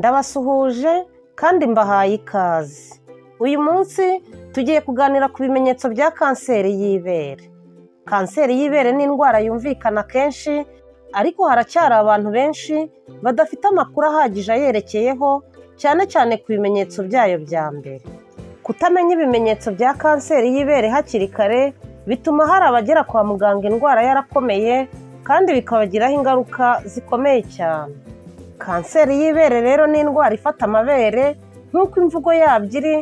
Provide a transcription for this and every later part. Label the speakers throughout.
Speaker 1: Ndabasuhuje kandi mbahaye ikaze. Uyu munsi tugiye kuganira ku bimenyetso bya kanseri y'ibere. Kanseri y'ibere ni indwara yumvikana kenshi, ariko haracyari abantu benshi badafite amakuru ahagije ayerekeyeho, cyane cyane ku bimenyetso byayo bya mbere. Kutamenya ibimenyetso bya kanseri y'ibere hakiri kare bituma hari abagera kwa muganga indwara yarakomeye kandi bikabagiraho ingaruka zikomeye cyane. Kanseri y'ibere rero ni indwara ifata amabere nk'uko imvugo yabyo iri,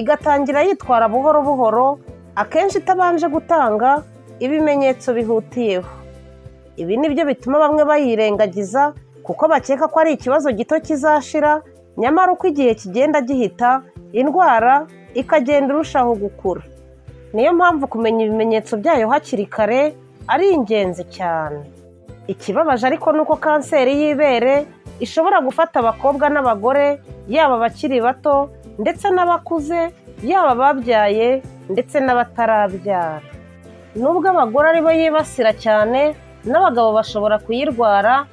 Speaker 1: igatangira yitwara buhoro buhoro, akenshi itabanje gutanga ibimenyetso bihutiyeho. Ibi ni byo bituma bamwe bayirengagiza kuko bakeka ko ari ikibazo gito kizashira, nyamara uko igihe kigenda gihita, indwara ikagenda irushaho gukura. Niyo mpamvu kumenya ibimenyetso byayo hakiri kare ari ingenzi cyane. Ikibabaje ariko ni uko kanseri y'ibere ishobora gufata abakobwa n'abagore, yaba abakiri bato ndetse n'abakuze, yaba ababyaye ndetse n'abatarabyara. Nubwo abagore aribo yibasira cyane, n'abagabo bashobora kuyirwara,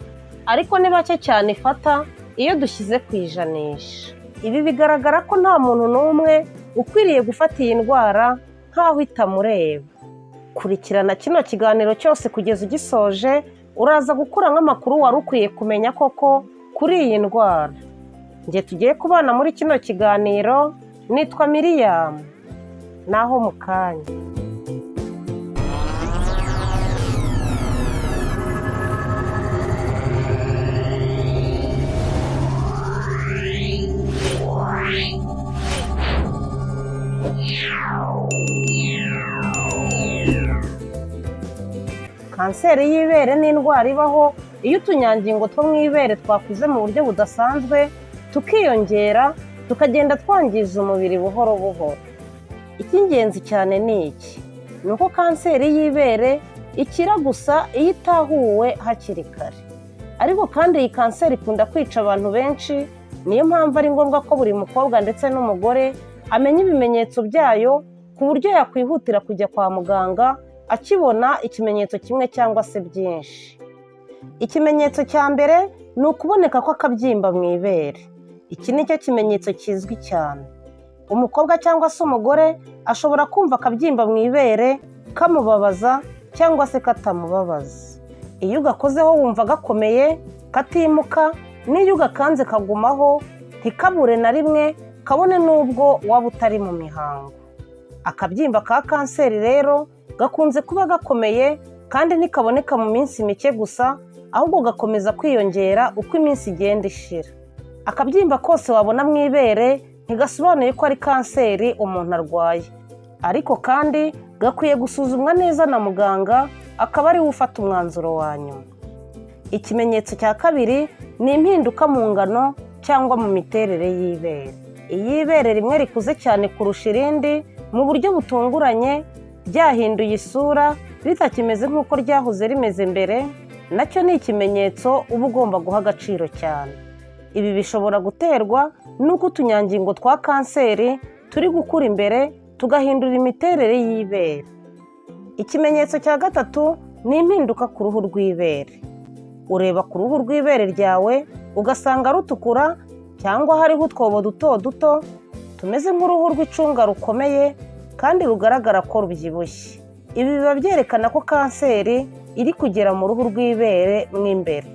Speaker 1: ariko ni bake cyane ifata iyo dushyize ku ijanisha. Ibi bigaragara ko nta muntu n'umwe ukwiriye gufata iyi ndwara nk'aho itamureba. Kurikirana kino kiganiro cyose kugeza ugisoje, uraza gukuramo amakuru wari ukwiye kumenya koko kuri iyi ndwara. Njye tugiye kubana muri kino kiganiro nitwa Miriam, naho mu kanya. Kanseri y'ibere ni indwara ibaho iyo utunyangingo two mu ibere twakuze mu buryo budasanzwe, tukiyongera, tukagenda twangiza umubiri buhoro buhoro. Icy'ingenzi cyane ni iki: ni uko kanseri y'ibere ikira gusa iyo itahuwe hakiri kare. Ariko kandi iyi kanseri ikunda kwica abantu benshi, niyo mpamvu ari ngombwa ko buri mukobwa ndetse n'umugore amenya ibimenyetso byayo ku buryo yakwihutira kujya kwa muganga akibona ikimenyetso kimwe cyangwa se byinshi. Ikimenyetso cya mbere ni ukuboneka kw'akabyimba mu ibere. Iki ni cyo kimenyetso kizwi cyane. Umukobwa cyangwa se umugore ashobora kumva akabyimba mu ibere kamubabaza cyangwa se katamubabaza. Iyo ugakozeho wumva gakomeye, katimuka, n'iyo ugakanze kagumaho ntikabure na rimwe, kabone n'ubwo waba utari mu mihango. Akabyimba ka kanseri rero gakunze kuba gakomeye kandi ntikaboneka mu minsi mike gusa, ahubwo gakomeza kwiyongera uko iminsi igenda ishira. Akabyimba kose wabona mu ibere ntigasobanuye ko ari kanseri umuntu arwaye, ariko kandi gakwiye gusuzumwa neza na muganga akaba ariwe ufata umwanzuro wa nyuma. Ikimenyetso cya kabiri ni impinduka mu ngano cyangwa mu miterere y'ibere. Iyo ibere rimwe rikuze cyane kurusha irindi mu buryo butunguranye, ryahinduye isura, ritakimeze nk'uko ryahoze rimeze mbere, nacyo ni ikimenyetso uba ugomba guha agaciro cyane. Ibi bishobora guterwa n'uko utunyangingo twa kanseri turi gukura imbere tugahindura imiterere y'ibere. Ikimenyetso cya gatatu ni impinduka ku ruhu rw'ibere. Ureba ku ruhu rw'ibere ryawe ugasanga rutukura cyangwa hariho utwobo duto duto tumeze nk'uruhu rw'icunga rukomeye kandi rugaragara ko rubyibushye. Ibi biba byerekana ko kanseri iri kugera mu ruhu rw'ibere mo imbere.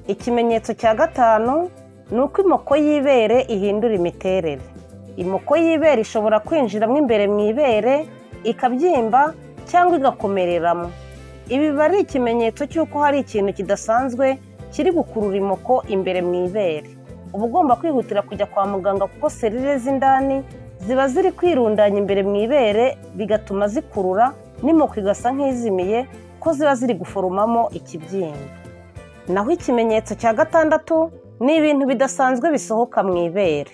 Speaker 1: Ikimenyetso cya gatanu ni uko imoko y'ibere ihindura imiterere. Imoko y'ibere ishobora kwinjiramo imbere mu ibere, ikabyimba cyangwa igakomereramo. Ibi biba ari ikimenyetso cy'uko hari ikintu kidasanzwe kiri gukurura imoko imbere mu ibere. Uba ugomba kwihutira kujya kwa muganga kuko serire z'indani ziba ziri kwirundanya imbere mu ibere, bigatuma zikurura n'imoko igasa nk'izimiye kuko ziba ziri guforomamo ikibyimba. Naho ikimenyetso cya gatandatu ni ibintu bidasanzwe bisohoka mu ibere.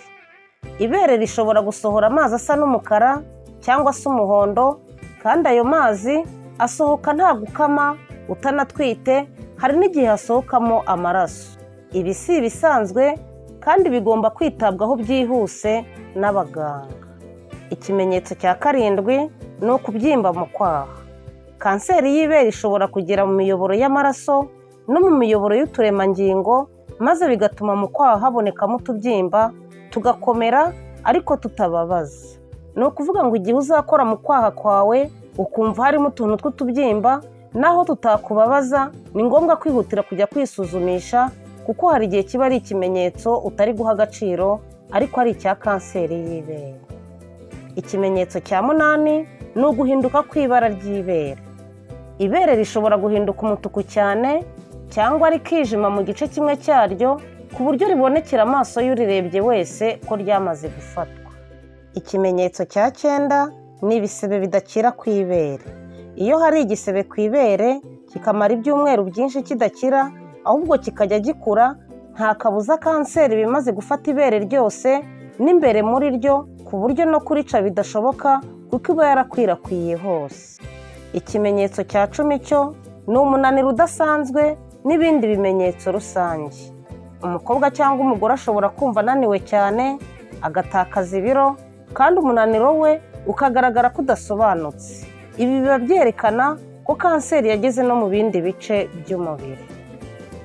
Speaker 1: Ibere rishobora gusohora amazi asa n'umukara cyangwa se umuhondo, kandi ayo mazi asohoka nta gukama, utanatwite, hari n'igihe hasohokamo amaraso. Ibi si ibisanzwe kandi bigomba kwitabwaho byihuse n'abaganga. Ikimenyetso cya karindwi ni ukubyimba mu kwaha. Kanseri y'ibere ishobora kugera mu miyoboro y'amaraso no mu miyoboro y'uturemangingo, maze bigatuma mu kwaha habonekamo utubyimba tugakomera ariko tutababaza. Ni ukuvuga ngo igihe uzakora mu kwaha kwawe ukumva harimo utuntu tw'utubyimba naho tutakubabaza, ni ngombwa kwihutira kujya kwisuzumisha, kuko hari igihe kiba ari ikimenyetso utari guha agaciro ariko ari icya kanseri y'ibere. Ikimenyetso cya munani ni uguhinduka kw'ibara ry'ibere. Ibere rishobora guhinduka umutuku cyane cyangwa rikijima mu gice kimwe cyaryo, ku buryo ribonekera amaso y'urirebye wese ko ryamaze gufatwa. Ikimenyetso cya cyenda ni ibisebe bidakira ku ibere. Iyo hari igisebe ku ibere kikamara ibyumweru byinshi kidakira, ahubwo kikajya gikura, nta kabuza kanseri iba imaze gufata ibere ryose n'imbere muri ryo, ku buryo no kurica bidashoboka kuko iba yarakwirakwiye hose. Ikimenyetso cya 10 cyo ni umunaniro udasanzwe n'ibindi bimenyetso rusange. Umukobwa cyangwa umugore ashobora kumva ananiwe cyane, agatakaza ibiro, kandi umunaniro we ukagaragara ko udasobanutse. Ibi biba byerekana ko kanseri yageze no mu bindi bice by'umubiri.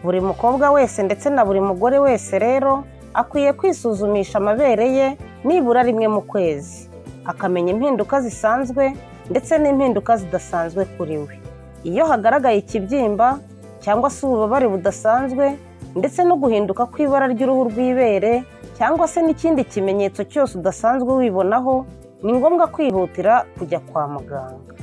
Speaker 1: Buri mukobwa wese ndetse na buri mugore wese rero akwiye kwisuzumisha amabere ye nibura rimwe mu kwezi, akamenya impinduka zisanzwe ndetse n'impinduka zidasanzwe kuri we. Iyo hagaragaye ikibyimba cyangwa se ububabare budasanzwe ndetse no guhinduka kw'ibara ry'uruhu rw'ibere cyangwa se n'ikindi kimenyetso cyose udasanzwe wibonaho, ni ngombwa kwihutira kujya kwa muganga.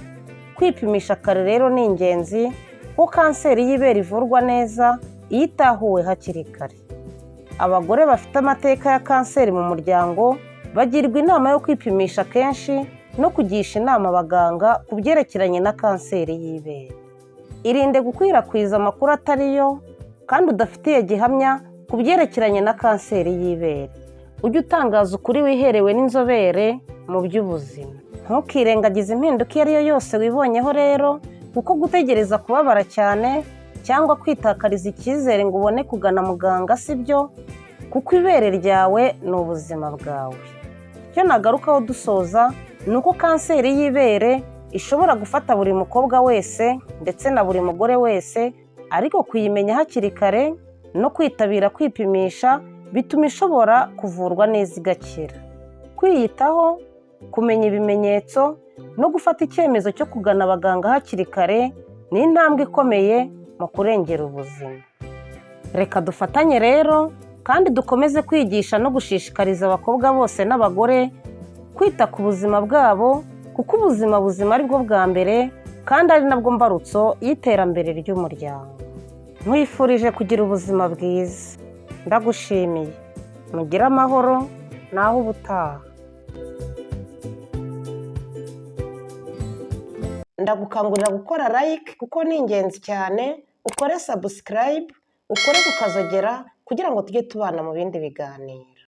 Speaker 1: Kwipimisha kare rero ni ingenzi, kuko kanseri y'ibere ivurwa neza iyo itahuwe hakiri kare. Abagore bafite amateka ya kanseri mu muryango bagirwa inama yo kwipimisha kenshi no kugisha inama abaganga ku byerekeranye na kanseri y'ibere. Irinde gukwirakwiza amakuru atari yo kandi udafitiye gihamya ku byerekeranye na kanseri y'ibere. Ujye utangaza ukuri wiherewe n'inzobere mu by'ubuzima. Ntukirengagize impinduka iyo ari yo yose wibonyeho rero, kuko gutegereza kubabara cyane cyangwa kwitakariza icyizere ngo ubone kugana muganga si byo, kuko ibere ryawe ni ubuzima bwawe. Icyo nagarukaho dusoza ni uko kanseri y'ibere ishobora gufata buri mukobwa wese ndetse na buri mugore wese, ariko kuyimenya hakiri kare no kwitabira kwipimisha bituma ishobora kuvurwa neza igakira. Kwiyitaho, kumenya ibimenyetso no gufata icyemezo cyo kugana abaganga hakiri kare ni intambwe ikomeye mu kurengera ubuzima. Reka dufatanye rero kandi dukomeze kwigisha no gushishikariza abakobwa bose n'abagore kwita ku buzima bwabo, kuko ubuzima buzima ari bwo bwa mbere kandi ari nabwo mbarutso y'iterambere ry'umuryango. Nkwifurije kugira ubuzima bwiza, ndagushimiye. Mugire amahoro, naho ubutaha. Ndagukangurira gukora like kuko ni ingenzi cyane, ukore subscribe, ukore ku kazogera kugira ngo tujye tubana mu bindi biganiro.